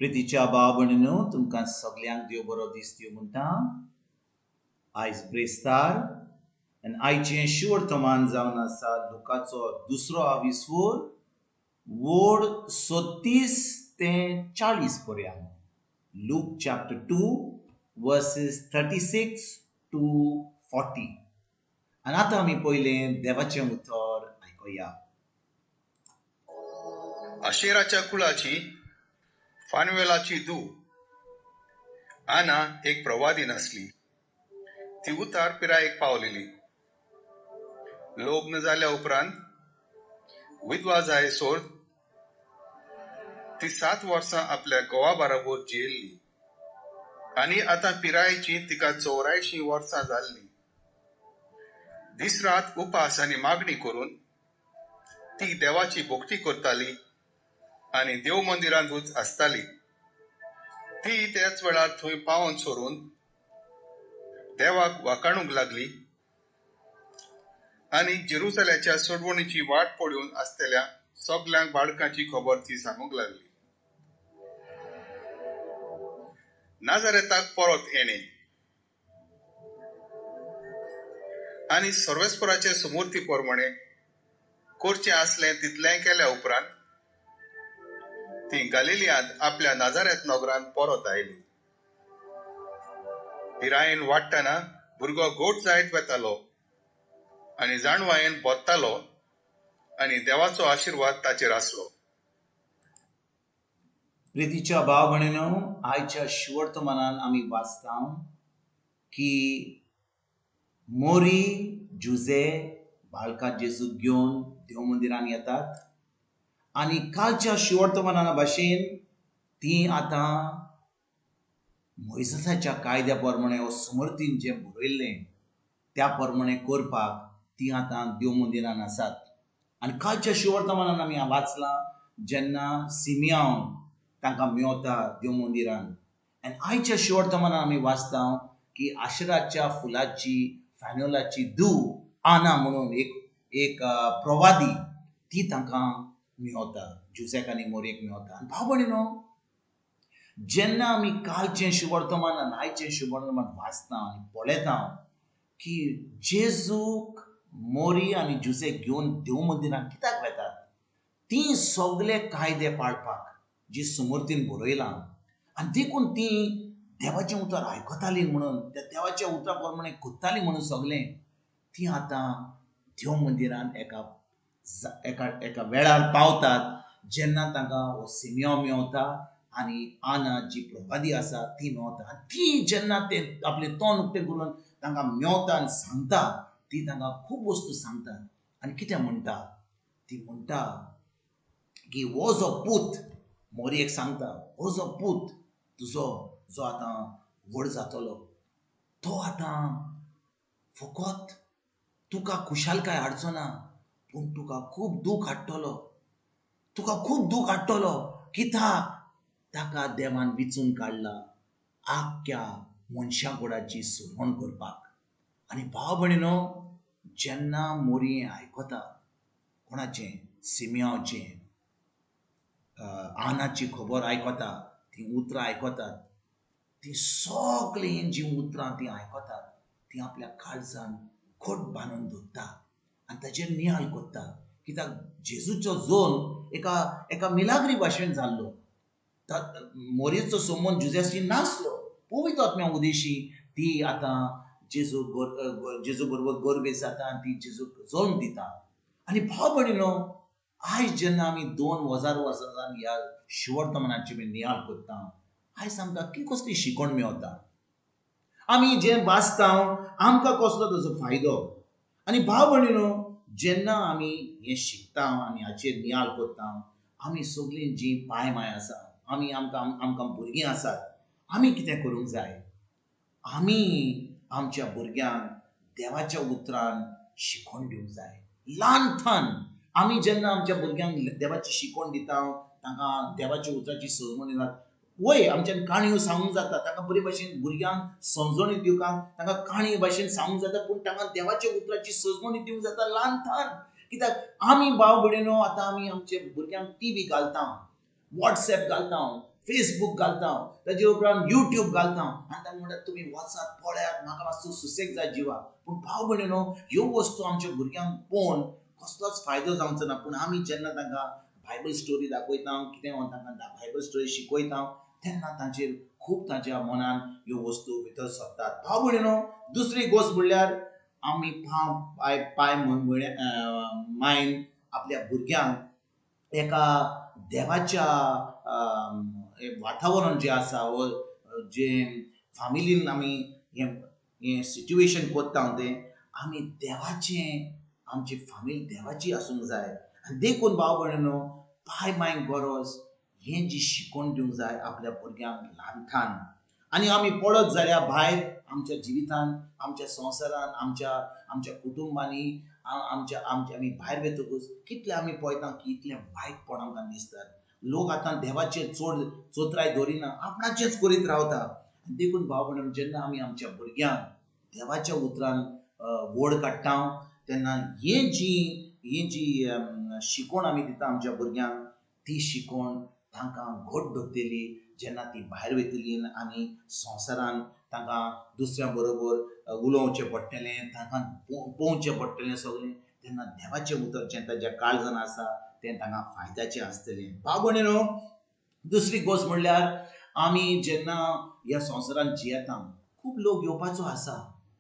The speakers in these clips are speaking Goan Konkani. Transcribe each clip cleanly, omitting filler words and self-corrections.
प्रितीच्या भाव भयणीनो, तुमकां सगल्यांक देव बरो दीस दिवं म्हणटा. आयज ब्रेस्तार आनी आयचें शिवर्तमान जावन आसा लुकाचो दुसरो आविस्वोर वोड 36 ते 40 पर्यंत. Luke chapter 2 verses 36 to 40. आनी आतां आमी पयलें देवाचें उतर आयकुया. आशेराच्या कुळाची फानुएलाची धूव आना एक प्रवादीन आसली. ती उतार पिरायेक पावलेली. लग्न जाल्या उपरांत विधवा जायसर ती 7 वर्सां आपल्या घोवा बरोबर जियेल्ली आनी आतां पिरायेची तिका 84 वर्सां जाल्ली. दीस रात उपास आनी मागणी करून ती देवाची भक्ती करताली आनी देव मंदिरांतूच आसताली. ती त्याच वेळार थंय पावन सरून देवाक वाकाणूंक लागली आनी जेरुसल्याच्या सोडवणीची वाट पळोवन आसतल्या सगल्यांक बाळकांची खबर ती सांगूंक लागली. नाजारेताक परत येणे आनी सर्वेस्पराचे सुमूर्ती प्रमाणे करचें आसलें तितलें केल्या उपरांत ती गालिलियांत आपल्या नाजारेत नगरांत परत आयली. पिरायेन वाडटना भुरगो गोट जायत वतालो आनी जाणवायेन बोत्तालो आनी देवाचो आशिर्वाद ताचेर आसलो. प्रितीच्या भाव भयणीनो, आयच्या शिवर्तमानान आमी वाचता की मोरी जुजे बाळका जेजूक घेवन देव मंदिरान येतात आनी कालच्या शिवर्तमाना भाशेन ती आतां मोयजेसाच्या कायद्या प्रमाणे वो सुमर्तीन जें बरयल्लें त्या प्रमाणे करपाक ती आतां देव मंदिरान आसात. आनी कालच्या शिवर्तमानान आमी वाचलां जेन्ना सिमियांव तांकां मेवता देव मंदिरान. आनी आयच्या शिवर्तमानान आमी वाचता की आशराच्या फुलाची फानुलाची धूव आना म्हणून एक एक प्रवादी ती तांकां मेवता, जुजेक आनी मोरयेक मेवता. आनी भाव भयणीनो, जेन्ना आमी कालचें शिवर्तमान आनी आयचें शिवर्तमान वाचता आनी पळयता की जेजूक मोरी आनी जुजेक घेवन देव मंदिरान कित्याक वेतात, ती सगले कायदे पाळपाक जी सुमूर्तीन बरयलां आनी देखून ती देवाचें उतर आयकताली म्हणून त्या देवाच्या उतरा प्रमाणे करताली म्हणून सगलें ती आतां देव मंदिरान एका एका एका वेळार पावतात जेन्ना तांकां हो सिमियांव मेवता आनी आना जी प्रवादी आसा ती मेवता. आनी ती जेन्ना ते आपलें तोंड उक्तें करून तांकां मेवता आनी सांगता, ती तांकां खूब वस्तू सांगता. आनी कितें म्हणटा, ती म्हणटा की हो जो पूत, मोरयेक सांगता, हो जो पूत तुजो जो आतां व्हड जातलो तो आतां फकत तुका खुशालकाय हाडचो ना, पूण तुका खूब दूख हाडटलो, तुका खूब दूख हाडटलो. कित्याक ताका देवान विचून काडला आख्ख्या मनशा कुडाची सुरवण करपाक. आनी भाव भयणीनो, जेन्ना मोरी आयकता कोणाचें, सिमियांवचें, आनाची खबर आयकता, तीं उतरां आयकतात, तीं सगळीं जीं उतरां तीं आयकतात तीं आपल्या काळजान खोट बांदून दवरता आनी ताचेर नियाळ करता. कित्याक जेजूचो जोन एका एका मिलाग्री भाशेन जाल्लो. मोरयेचो संबंद जुजेशी नासलो, पवित्र आत्म्या उदेशी ती आतां जेजू जेजू बरोबर गोरबेज जाता आनी ती जेजूक जल्म दिता. आनी भाव भयणीनो, आयज जेन्ना आमी 2000 वर्सां ह्या शिवर्तमानाची बी नियाळ करता, आयज आमकां की कसली शिकवण मेवता, आमी जें वाचता आमकां कसलो ताचो फायदो. आनी भाव भयणीनो, जेन्ना आमी हें शिकता आनी हाचेर नियाळ करता, आमी सगळीं जीं पाय माय आसा, आमी आमकां आमकां भुरगीं आसात, आमी कितें करूंक जाय, आमी आमच्या भुरग्यांक देवाच्या उतरान शिकोवन दिवंक जाय. ल्हानथान आमी जेन्ना आमच्या भुरग्यांक देवाची शिकवण दिता, तांकां देवाच्या उतराची समजणी दिता, वय आमच्यान काणयो सांगूंक जाता, तांकां बरे भाशेन भुरग्यांक समजणी दिवपाक तांकां काणये भाशेन सांगूंक जाता, पूण तांकां देवाच्या उतराची समजणी दिवंक जाता ल्हानथान. कित्याक आमी भाव भयणीनो आतां आमी आमच्या भुरग्यांक टी व्ही घालता, वॉट्सएप घालता, फेसबूक घालता, ताजे उपरांत युट्यूब घालता आनी तांकां म्हणटात तुमी वचात पळयात, म्हाका मातसो सुसेग जाय जिवा. पूण भाव भयणीनो, ह्यो वस्तू आमच्या भुरग्यांक पळोवन कसलोच फायदो जावचो ना. पूण आमी जेन्ना तांकां बायबल स्टोरी दाखयता, कितें तांकां बायबल स्टोरी शिकयता, तेन्ना तांचेर खूब तांच्या मनान ह्यो वस्तू भितर सरतात. भाव भयणीनो, दुसरी गोश्ट म्हणल्यार आमी पाय पाय मायन आपल्या भुरग्यांक एका देवाच्या वातावरण जें आसा वो जें फामिलीन आमी हें सिट्युएशन करता तें आमी देवाचें, आमची फामील देवाची आसूंक जाय. आनी देखून भाव भयणीनो, पाय मायन गरज हें जी शिकोवन दिवंक जाय आपल्या भुरग्यांक ल्हानठान. आनी आमी पडत जाल्यार भायर आमच्या जिवितान, आमच्या संवसारान, आमच्या आमच्या कुटुंबांनी, आमच्या आमच्या आमी भायर वतकूच कितले आमी पळयता की इतलें वायटपण आमकां दिसतात. लोक आतां देवाचेर चड चोत्राय दवरिना, आपणाचेच करीत रावता. देखून भाव भयणीनो, जेन्ना आमी आमच्या भुरग्यांक देवाच्या उतरान व्हड काडटा तेन्ना हें जी शिकवण आमी दिता आमच्या भुरग्यांक, ती शिकवण तांकां घट धरतली जेन्ना ती भायर वयतली आनी संवसारान तांकां दुसऱ्यां बरोबर उलोवचें पडटलें, तांकां पळोवचें पडटलें सगळें, तेन्ना देवाचें उतर जें ताच्या काळजान आसा तें तांकां फायद्याचें आसतलें. भाव भयणीनो, दुसरी गोश्ट म्हणल्यार आमी जेन्ना ह्या संवसारान जियेता, खूब लोक येवपाचो आसा,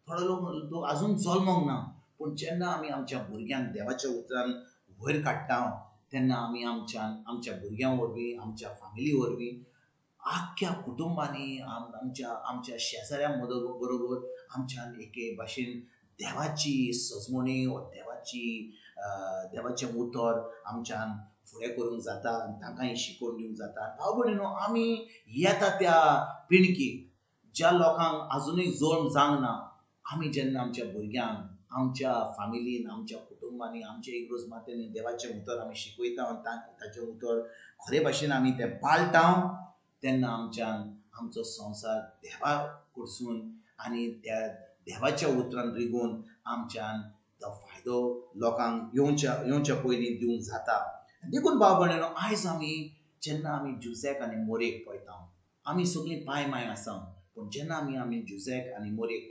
थोडो लोक आजून जल्मोंक ना, पूण जेन्ना आमी आमच्या भुरग्यांक देवाच्या उतरान वयर काडटा तेन्ना आमी आमच्या भुरग्यां वरवीं, आमच्या फामिली वरवीं, आख्ख्या कुटुंबांनी, आमच्या आमच्या शेजाऱ्यां बरोबर आमच्यान एके भाशेन देवाची सजमणी वा देवाची देवाचें उतर आमच्यान फुडें करूंक जाता आनी तांकांय शिकोवन दिवंक जाता. भाव भयणीनो, आमी येता त्या पिणकीक ज्या लोकांक आजुनूय जल्म जावंक ना, आमी जेन्ना आमच्या भुरग्यांक, आमच्या फामिलीन, आमच्या कुटुंबांनी, आमच्या इगर्ज मातेंनी देवाचें उतर आमी शिकयता आनी ताचें उतर खरे भाशेन आमी तें पाळटा, तेन्ना आमच्यान आमचो संवसार देवा कडसून आनी त्या देवाच्या उतरान रिगोवन आमच्यान तो फायदो लोकांक येवच्या येवच्या पयलीं दिवंक जाता. देखून भाव भयणीनो, आयज आमी जेन्ना आमी जुझॅक आनी मोरयेक पळयता, आमी सगळीं पाय माय आसा, पूण जेन्ना आमी आमी जुझॅक आनी मोरयेक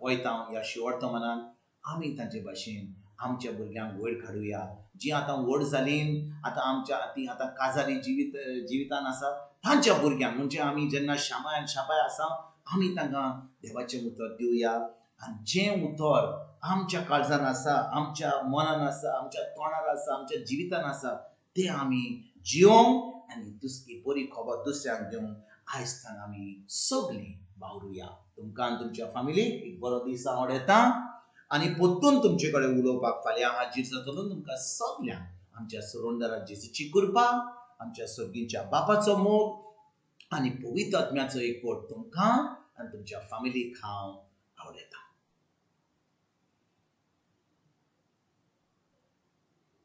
पळयता ह्या शिवर्तमानान, आमी तांचे भाशेन आमच्या भुरग्यांक वयर काडुया. जीं आतां व्हड जालीं, आतां आमच्या तीं आतां काजारी जिवितान आसा, तांच्या भुरग्यांक म्हणजे आमी जेन्ना शामाय आनी शाबाय आसा, आमी तांकां देवाचें उतर दिवया. आनी जें उतर आमच्या काळजान आसा, आमच्या मनान आसा, आमच्या तोंडार आसा, आमच्या जिवितान आसा, तें आमी जियोंक आनी दुसरी बरी खबर दुसऱ्यांक दिवंक आयज तांकां आमी सगळीं वावरुया. तुमकां आनी तुमच्या फामिलीक एक बरो दीस हांव येता आनी परतून तुमचे कडेन उलोवपाक फाल्यां हाजीर जातलो. तुमकां सगल्यांक आमच्या सरोंदरा जेजूची कृपा, आमच्या सर्गीच्या बापाचो मोग आनी पवित्र आत्म्याचो एकवट तुमकां आनी तुमच्या फामिलीक हांव आवडटा.